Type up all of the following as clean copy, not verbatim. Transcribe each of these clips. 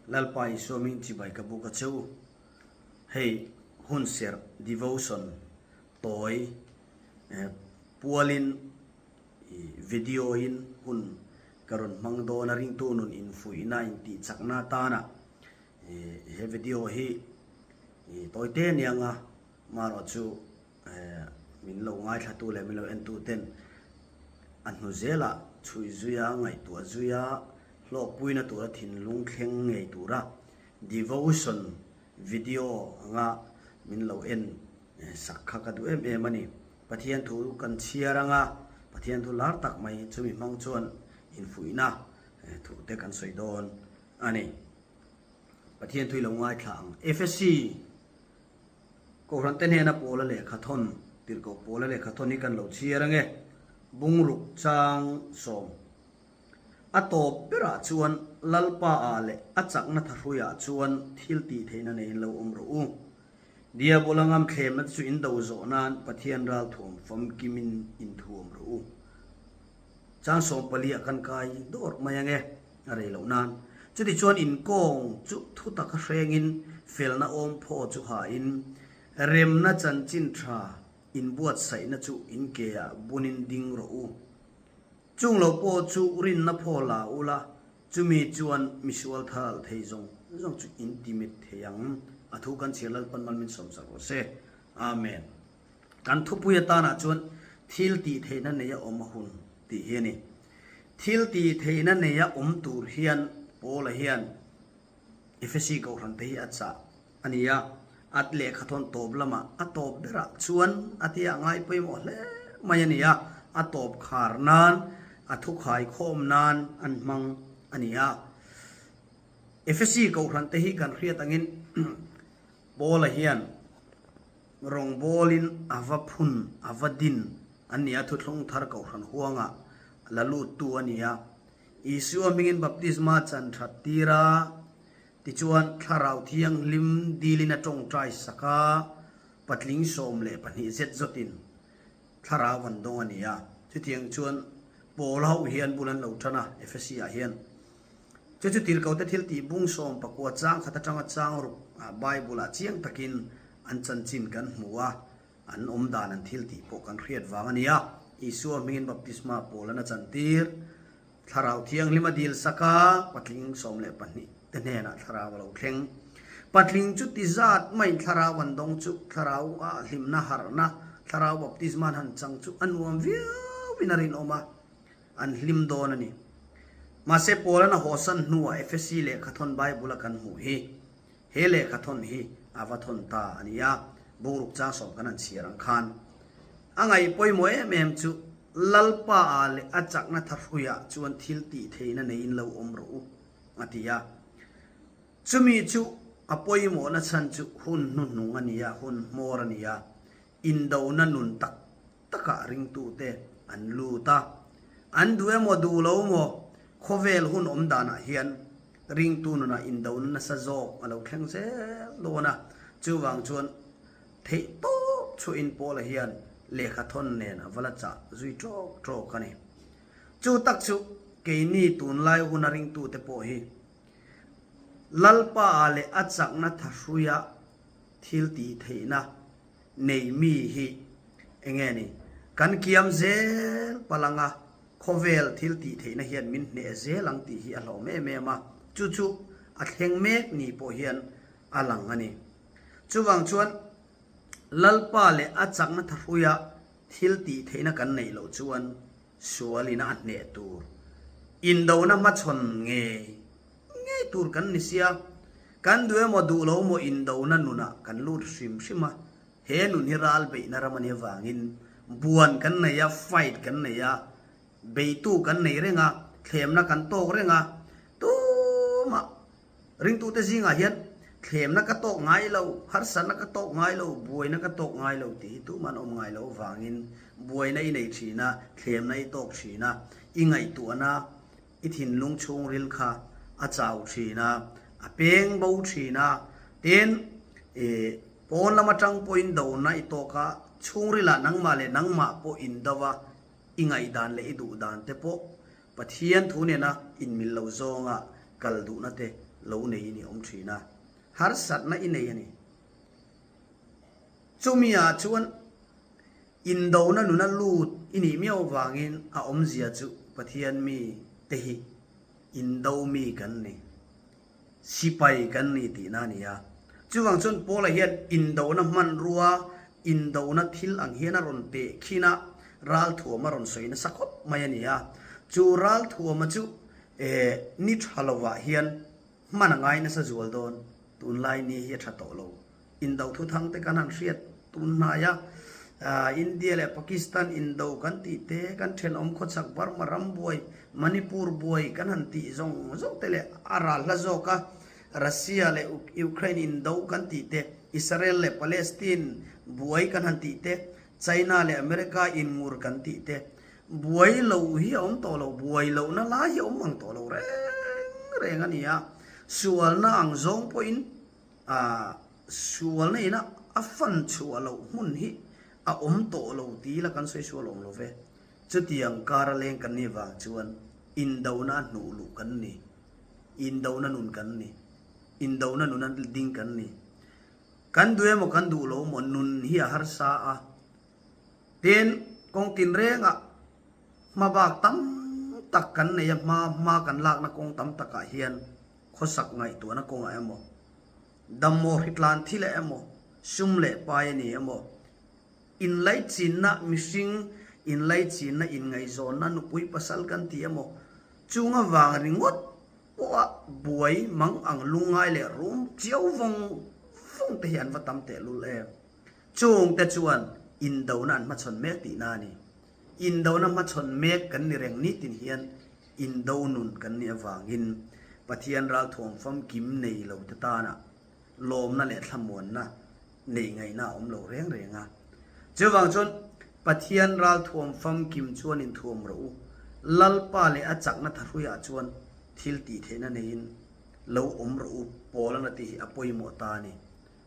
Lalpa Isua hming chibai ka buk a che u. Hei hunserh devotion tawi pualin video in hun ka rawn hmang dawn a ringtu nun infuihna intihchakna atana he video hi tawite aniang a marawh chu Min lo ngaithlatu leh min lo entu ten a hnu zelah chhui zuia, ngaihtuah zuia, hlawkpuina tura thinlung thleng ngei tura devotion video anga min lo en sak kha ka duh em em a ni. Pathian thu kan chhiar anga Pathian thu lar tak mai chumi hmang chuan infuihna thu te kan sawi dawn a ni. Pathian thu i lo ngaithla ang. Efesi. Kohhrante hnena Pawla lehkha thawn, Tirhkoh Pawla lehkha thawn hi kan lo chhiar ange, Bungruk chang sawm. A tawp berah chuan Lalpa ah leh a chakna thahruiah chuan thil tih theihna neiin lo awm rawh u. Diabola ngamthlemna te chu in do zawh nan Pathian ralthuam famkimin inthuam rawh u. Chang 14 ah kan kai dawr mai ange, a rei loh nan. Chutichuan inkawng chu thu taka hrengin felna awm phaw chu hain, remna chanchin tha inbuatsaihna chu in ke ah bunin ding rawh u. Chung lo pawh chu rinna phaw la ula, chumi chuan misual thal thei zawng zawng chu in timit thei ang. A thu kan chhiar Lalpan mal min sawmsak rawh se. Amen. Kan thupui atanah chuan thil tih theihna neia awm a hun tih hi a ni. Thil tih theihna neia awm tur hian Paula hian Efesi kohhran te hi a chah a ni a, a lehkha thawn tawp lamah a tawp berah chuan a tia ngai pawimawh hle mai a ni a, a tawp khar nan, a thukhai khawm nan an hmang a ni a. Efesi kohhran te hi kan hriat angin Paula hian Rawngbawlin a va phun, a va din a ni a, Thuthlung Thar Kohhran huangah la luttu a ni a. Isua hmingin baptisma chan that tir a, tichuan Thlarau Thianghlim dilin a tawngtai sak a, patling 12 zet zawtin Thlarau an dawng a ni a. Chutiang chuan Paul ho hian bul an lo tan a, Efesi-ah hian. Chu chu tirhkote thil tih bung 19 chang khat atanga chang ruk ah Bible ah chiang takin an chanchin kan hmu a, an awm dan an thil tih pawh kan hriat vang a ni a. Isua hmingin baptisma Paul-an a chantir. Thlarau Thianghlim a dil sak a, patling 12 te hnenah thlarau a lo thleng. Patling chu ti zat maiin thlarau an dawng chu thlarau ah hlimna harhna thlarau baptisma an han chang chu a nuam viauin a rinawm a. An hlim dawn a ni. Mahse Paul-an a hawsan hnuah Efesi lehkhathawn Bible-a kan hmuh hi, he lehkhathawn hi a va thawn ta a ni a, bungruk chang sawm kan han chhiar ang khan. A ngaih pawimawh em em chu Lalpa-ah leh a chakna thahruiah chuan thil tih theihna neiin lo awm rawh u, a ti a. Chumi chu a pawimawhna chhan chu hun hnuhnung a ni a, hun hmawr a ni a, indona nun tak takah ringtute an lut a, an duh emaw duh lo maw khawvel hun awm danah hian ringtu nunah indona nasa zawk a lo thleng zel dawn a, chuvang chuan theih tawp chhuahin Paula hian lehkha thawn nen a va la chah zui tawk tawk a ni. Chu tak chu keini tunlai huna ringtute pawh hi Lalpa-ah leh a chakna thahruia thil tih theihna nei mi hi enge ni? Kan kiam zel palh anga khawvel thil tih theihna hian min hneh zel ang tih hi a hlawm em em a, chu chu a thleng mek ni pawh hian a lang a ni. Chuvang chuan Lalpa leh a chakna thahruia thil tih theihna kan neih loh chuan sualin a hneh tur indona hmachhawn ngei ngei tur kan ni sia. Kan duh emaw duh lo maw indona nunah kan lut hrim hrim a, he nun hi ral beihna ram a nih avangin buan kan nei a, fight kan nei a, beitu kan nei reng a, thlemna kan tawk reng a, tumah ringtute zingah hian thlemna ka tawk ngai lo, harsatna ka tawk ngai lo, buaina ka tawk ngai lo tih hi tumah an awm ngai lo avangin buaina i nei thin a, thlemna i tawk thin a, i ngaihtuahna I thinlung chhungril kha a chau thin a, a peng bo thin a, tin i pawn lam atang pawhin dona i tawk a, chhungrilah nangmah leh nangmah pawh in do a, i ngaihdan leh i duhdan te pawh Pathian thu nena inmil lo zawnga kal duhna te lo neiin i awm thin a, harsatna i nei a ni. Chumi ah chuan indona nuna lut i nih miau avangin a awmzia chu Pathian mi te hi indo mi kan ni. Sipai kan ni tihna a ni a. Chuvang chuan Paula hian indona hmanrua, indona thil ang hian a rawn teh khin a, ralthuam a rawn sawi nasa khawp mai a ni a. Chu ralthuama chu ni tha lovah hian hman a ngai nasa zual dawn. Tunlai ni hi a tha tawh lo. Indo thuthang te kan han hriat tun hnai a, India leh Pakistan indo kan tih te, kan thenawm khawchhak Burma ram buai, Manipur buai kan han tih zawng zawng te leh a ral hla zawk a, Russia leh Ukraine indo kan tih te, Israel leh Palestine buai kan han tih te, China leh America inngur kan tih te, buai lo hi a awm tawh lo, buai lohna lai hi a awm ang tawh lo reng reng a ni a, sualna ang zawng pawhin A sualna ina a fan chhuah loh hmun hi a awm tawh lo ti ila kan sawi sual awm lo ve. Chutiang kara leng kan nih vang chuan indona a hnuh luh kan ni, indona nun kan ni, indona nuna ding kan ni. Kan duh emaw kan duh lo emaw nun hi a harsa a, tin kawng tinrengah hmabak tam tak kan nei a, hma hma kan lakna kawng tam takah hian Khawsak ngaihtuahna kawngah emaw, dammaw hritlan thil ah emaw, sum leh pai a ni emaw, inlaichinna mihring inlaichinna inngaihzawnna nupui pasal kan ti emaw, chung avang ringawt pawha buai mang ang lungngai leh rum chiau vawng vawng te hi an va tam tehlul em. Chungte chuan indona an hmachhawn mek tihna a ni. Indona hmachhawn mek kan ni reng nitin hian indo nun kan nih avangin Pathian ralthuam famkim nei lo te tana lawmna leh thlamuanna neih ngaihna a awm lo reng reng a. Chuvang chuan Pathian ralthuam famkim chuan inthuam rawh u, Lalpa leh a chakna thahruiah chuan thil tih theihna neiin lo awm rawh u, Paulana tih hi a pawimawh ta a ni.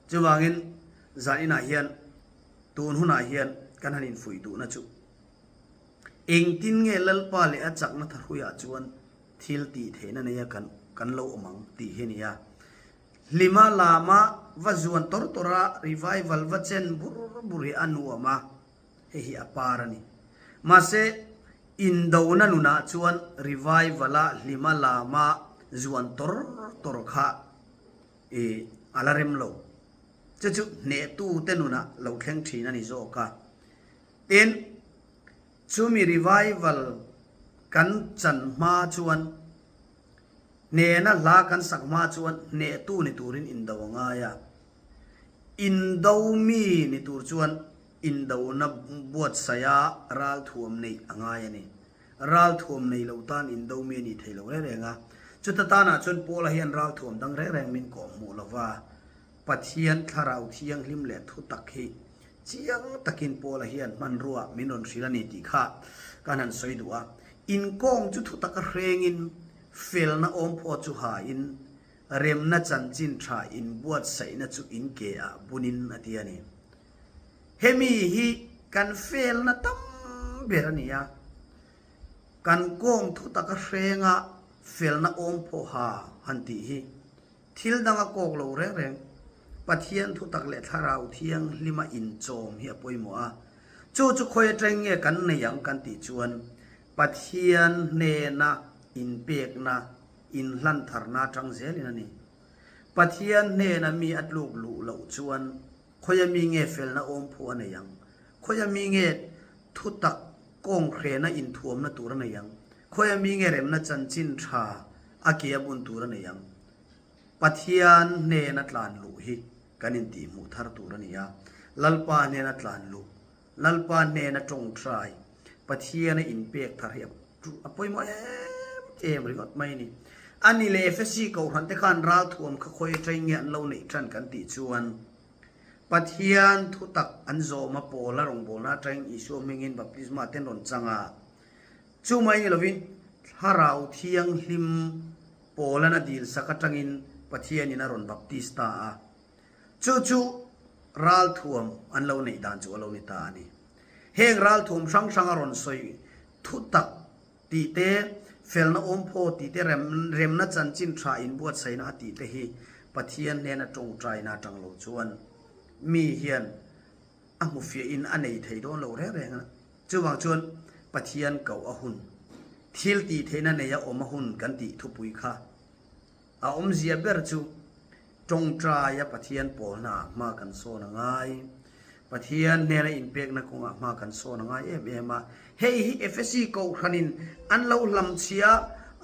Chuvangin zan inah hian Tun hunah hian kan han infuih duhna chu engtin nge Lalpa leh a chakna thahruiah chuan thil tih theihna neia kan kan lo awm ang tih hi a ni a. Hlima lama va zuan tawr tawr a, revival va chen bur bur hi a nuam a, hei hi a par a ni. Mahse, indona nunah chuan revival-a hlima lama zuan tawr tawr kha a la rem lo. Chu chu hnehtute nunah lo thleng thin a ni zawk a. Tin, chumi revival kan chan hma chuan, hnehna hla kan sak hma chuan hnehtu ni turin indo a ngai a. Indo mi ni tur chuan indona buatsaiha ralthuam neih a ngai a ni. Ralthuam nei lo tan indo mi a nih thei lo reng reng a. Chuta tanah chuan Paula hian ralthuam dang reng reng min kawhhmuh lo va. Pathian Thlarau Thianghlim leh Thutak hi chiang takin Paula hian hmanrua min rawn hrilh a ni tih kha kan han sawi duh a. Inkawng chu thutaka hrengin, felna awmphaw chu hain, remna chanchin tha inbuatsaihna chu in ke ah bunin a ti a ni. Hemi hi kan felna tam ber a ni a. Kan kawng thutaka hrenga felna awmphaw ha han tih hi Thil dang a kawk lo reng reng. Pathian thutak leh Thlarau Thianghlima inchawm hi a pawimawh a. Chu chu khawi atang nge kan nei ang kan tih chuan Pathian hnena inpekna, inhlantharna atang zelin a ni. Pathian hnena mi a tluk luh loh chuan khawi ami nge felna awmphu a nei ang? Khawi ami nge thutak kawnghrena inthuamna tur a nei ang? Khawi ami nge remna chanchin tha a ke a bun tur a nei ang? Pathian hnena tlan luh hi kan intihhmuh thar tur a ni a. Lalpa hnena tlan luh, Lalpa hnena tawngtai, Pathiana inpek thar hi a pawimawh em em ringawt mai a ni. A ni leh Efesi Kohhran te khan ralthuam kha khawi atangin nge an lo neih tan kan tih chuan Pathian thutak an zawm a pawl a rawngbawlna atangin Isua hmingin baptisma te an rawn chang a. Chu mai ni lovin Thlarau Thianghlim Paula'n a dil sak atangin Pathianin a rawn baptis ta a. Chu chu ralthuam an lo neih dan chu a lo ni ta a ni. Heng ralthuam hrang hrang a rawn sawi thutak tih te, Felna awmphaw tih te, remna chanchin tha inbuatsaihna a tih te hi Pathian hnena tawngtaina atang lo chuan mi hian a hmufiahin a nei thei dawn lo reng reng a. Chuvang chuan Pathian koh a hun, thil tih theihna neia awm a hun kan tih thupui kha a awmzia ber chu tawngtaia Pathian pawlnaah hma kan sawn a ngai. Pathian hnena inpekna kawngah hma kan sawn a ngai em em a. Hei hi Efesi Kohhranin an lo hlamchhia,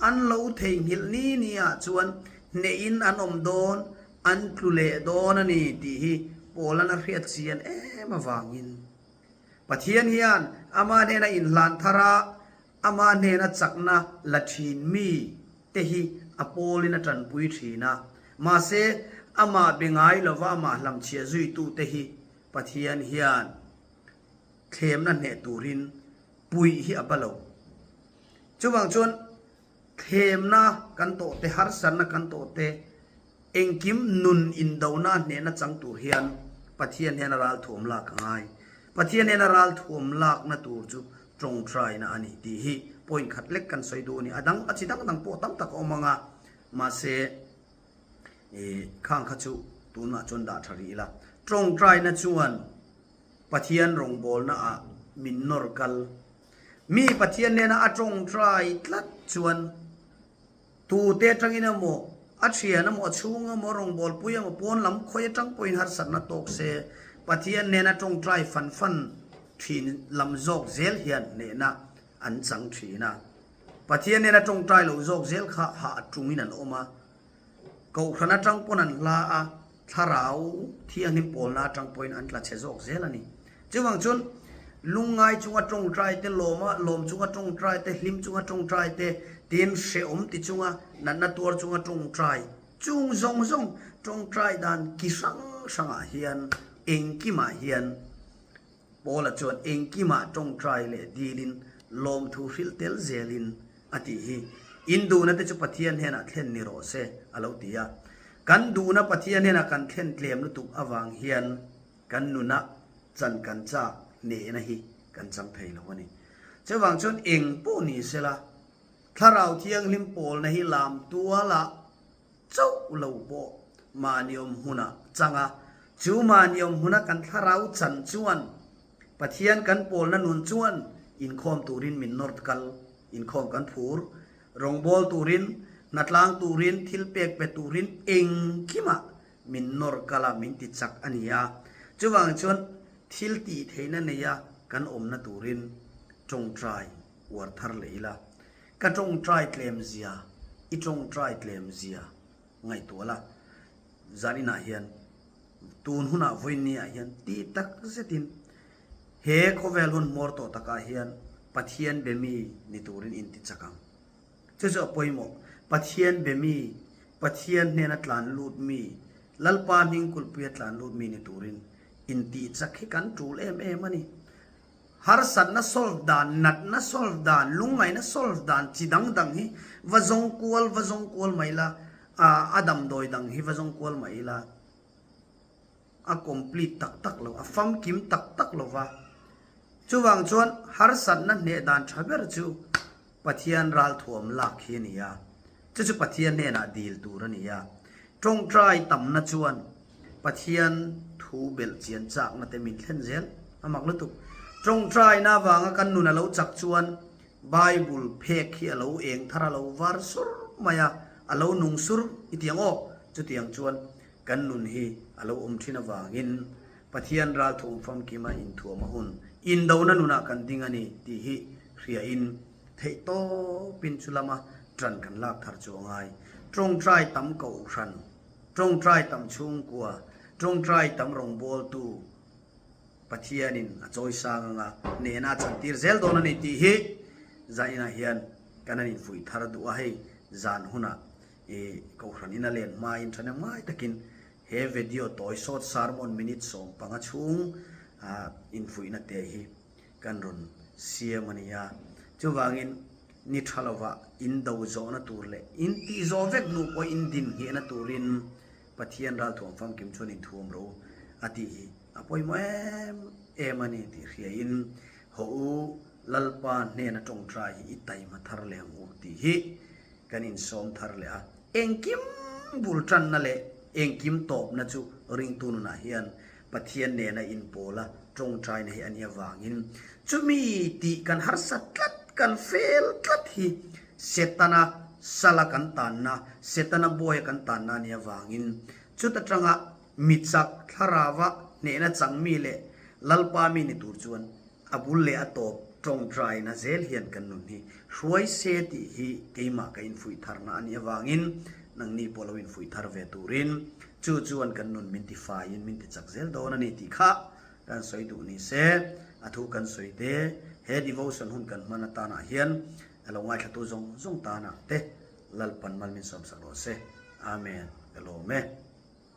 an lo theihnghilh ni niah chuan hnehin an awm dawn, an tlu leh dawn a ni tih hi Paula'n a hriat chian em avangin Pathian hian ama hnena inhlan thar a, ama hnena chakna la thin mi te hi a pawlin a tanpui thin a. Mahse, amah be ngai lova amah hlamchhiah zuitu te hi Pathian hian thlemna hneh turin puih hi a ba lo. Chuvang chuan thlemna kan tawh te, harsatna kan tawh te, Engkim nun indona hnehna chang tur hian Pathian hian a ral thuam lak a ngai. Pathian hian a ral thuam lakna tur chu tawngtaina a ni tih hi point khat lek kan sawi duh a ni. A dang a chi dang dang pawh tam tak a awm ang a, mahse ih khang kha chu tunah chuan dah tha rih ila. Tawngtaina chuan Pathian rawngbawlna ah min nawr kal. Mi Pathian nena a tawngtai tlat chuan Tute atangin emaw, a thian emaw, a chhung emaw, a rawngbawlpui emaw, pawn lam khawi atang pawhin harsatna tawk se, Pathian nena tawngtai fan fan thin lam zawk zel hian hnehna an chang thin a. Pathian nena tawngtai lo zawk zel kha hah tungin an awm a. Kohhran atang pawn an hla a, thlarau thianghlim pawlna atang pawhin an tla chhe zawk zel a ni. Chuvang chuan lungngai chunga tawngtai te, lawma lawm chunga tawngtai te, hlim chunga tawngtai te, tin hrehawm ti chunga natna tuar chunga tawngtai chung zawng zawng tawngtai dan ki hrang hrangah hian engkimah hian Paula chuan engkimah tawngtai leh dilin lawmthu hrilh tel zelin a tih hi in duhna te chu Pathian hnenah thlen ni rawh se a lo ti a. Kan duhna Pathian hnenah kan thlen tlem lutuk avang hian kan nuna chan kan chak nehna hi kan chang thei lo a ni. Chuvang chuan eng pawh ni sela Thlarau Thianghlim pawlna hi lam tualah chauh lo pawh mahni awm hmunah chang a, chu mahni awm hmuna kan thlarau chan chuan Pathian kan pawlna nun chuan inkhawm turin min nawr kal, inkhawm kan phur, rawngbâwl turin, hnatlang turin, thil pek pe turin engkimah min nawr kal a, min ti chak a ni a. Chuvang chuan thil tih theihna neia kan awmna turin tawngtai uar thar leh ila. Ka tawngtai tlem zia, i tawngtai tlem zia ngaihtuah la, zan inah hian tun hunah vawiinni ah hian ti tak zetin he khawvel hun hmawr tawh takah hian Pathian be mi ni turin in ti chak ang. Chu chu a pawimawh. Pathian be mi, Pathian hnena tlan lut mi, Lalpa hming kulhpuia tlan lut mi ni turin in tih chak hi kan tul em em a ni. Harsatna solve dan, natna solve dan, lungngaihna solve dan chi dang dang hi va zawng kual va zawng kual mai ila, a damdawi dang hi va zawng kual mai ila, a complete tak tak lo, a famkim tak tak lo va. Chuvang chuan harsatna hneh dan tha ber chu Pathian ralthuam lak hi a ni a, chu chu Pathian hnenah dil tur a ni a. Tawngtai tamna chuan Pathian thu belh chian chakna te min thlen zel a mak lutuk. Tawngtaina avanga kan nun a lo chak chuan Bible phek hi a lo eng thar a lo var sur mai a, a lo nung sur i tiang aw, chutiang chuan kan nun hi a lo awm thin avangin Pathian ralthum famkima inthuam a hun, indona nunah kan ding a ni tih hi hriain theihtawpin chu lama ṭan kan lak thar chu a ngai. Ṭawngṭai tam kohhran, ṭawngṭai tam chhungkua, ṭawngṭai tam rawngbawltu Pathianin a chawisang anga nena a chantir zel dawn a ni tih hi zaninah hian kan han infuih thar duh a, hei zan hunah i kohhran in a len hmain ṭhahnem ngai takin He video tawi sawt sermon minute 15 chhung infuihna te hi kan rawn siam a ni a. Chuvangin ni tha lova in do zawhna tur leh in tih zawh vek hnu pawh in din nghehna turin Pathian ralthuam famkim chuan inthuam ro a tih hi a pawimawh em em a ni tih hriain haw u. Lalpa hnena tawngtai hi i taima thar leh ang u tih hi kan insawm thar leh a. Engkim bul tanna leh engkim tawpna chu ringtu nunah hian Pathian nena inpawla tawngtaina hi a nih avangin chumi tih kan harsa tlat, kan fel tlat hi Setana sala kan tanna, Setana buaia kan tanna a nih avangin chuta tanga mi chak thlarauva hnehna changmi leh Lalpa mi ni tur chuan A bul leh a tawp tawngtaina zel hian kan nun hi hruai se tih hi keimah ka infuih tharna a nih avangin nangni pawh lo infuih thar ve turin chu chuan kan nun min ti faiin min ti chak zel dawn a ni tih kha kan sawi duh ni se. A thu kan sawi te he devotion hun kan hman atanah hian a lo ngaithlatu zawng zawng tanah te Lalpan mal min sawmsak rawh se. Amen. Ka lawm e.